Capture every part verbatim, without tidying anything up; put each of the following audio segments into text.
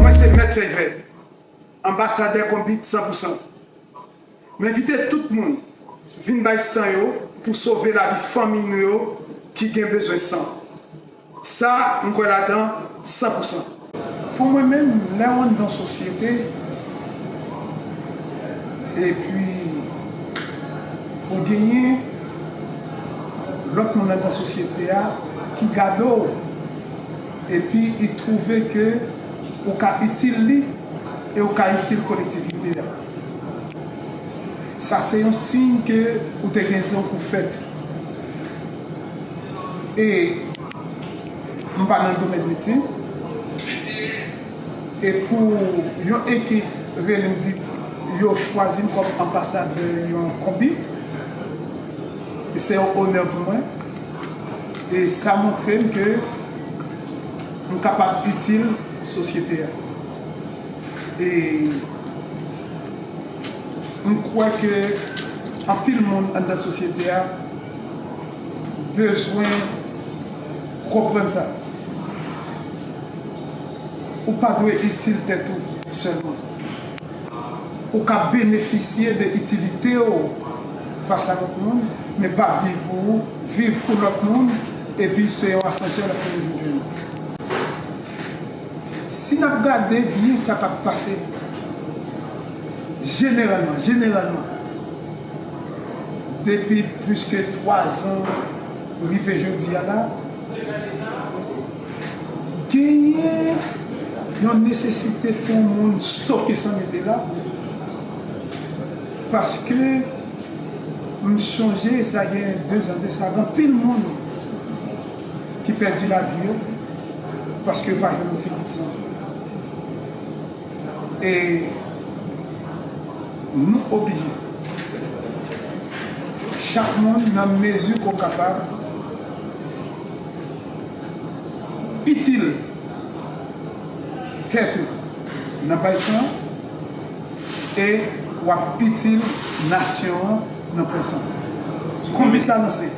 Mwen se Mèt Fèy Vèt, anbasadè Konbit san pou san. M envite tout moun vin bay san yo pou sove lavi fanmi nou yo ki gen bezwen san. Sa, m kwè ladan san pou san. Pou mwen menm, lè w anndan sosyete, epi ou genyen lòt moun anndan sosyete a ki gade w, epi li twouve ke ou ka itil li e ou ka itil kolektivite a. Sa se yon siy ke ou te gen rezon pou fèt. E m pa nan domèn medsin. E pou yon ekip rele m di yo chwazi m kòm anbasadè yon konbit, e se yon onè pou mwen. E sa montre m ke m kapab itil sosyete a. E m kwè ke anpil moun anndan sosyete a bezwen konprann sa. Ou pa dwe itil tèt ou sèlman. Ou ka benefisye de itilite w fas a lòt moun, men pa viv pou ou, viv pou lòt moun, epi se yon asansè l ap mennen nou vini. Si n ap gade byen sa k ap pase, jeneralman, jeneralman, depi plis ke twa zan rive jodi a la, genyen yon nesesite pou moun stoke san mete la, paske m sonje sa gen de zan de sa, gen anpil moun ki pèdi lavi yo paske yo pa jwenn yon ti gout san. E nou oblije, chak moun nan mezi ke w kapab, itil tèt ou nan bay san e w ap itil nasyon an nan pran san. Konbit la lanse.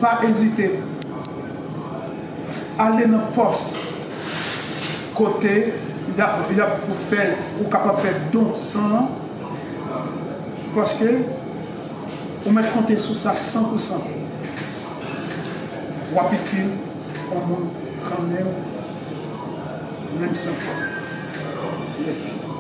Pa ezite. Ale nan pòs kote y ap, y ap pou fè, ou kapab fè don san an, paske ou mèt konte sou sa san pou san. W ap itil yon moun kanmenm, menm san fwa. Mèsi.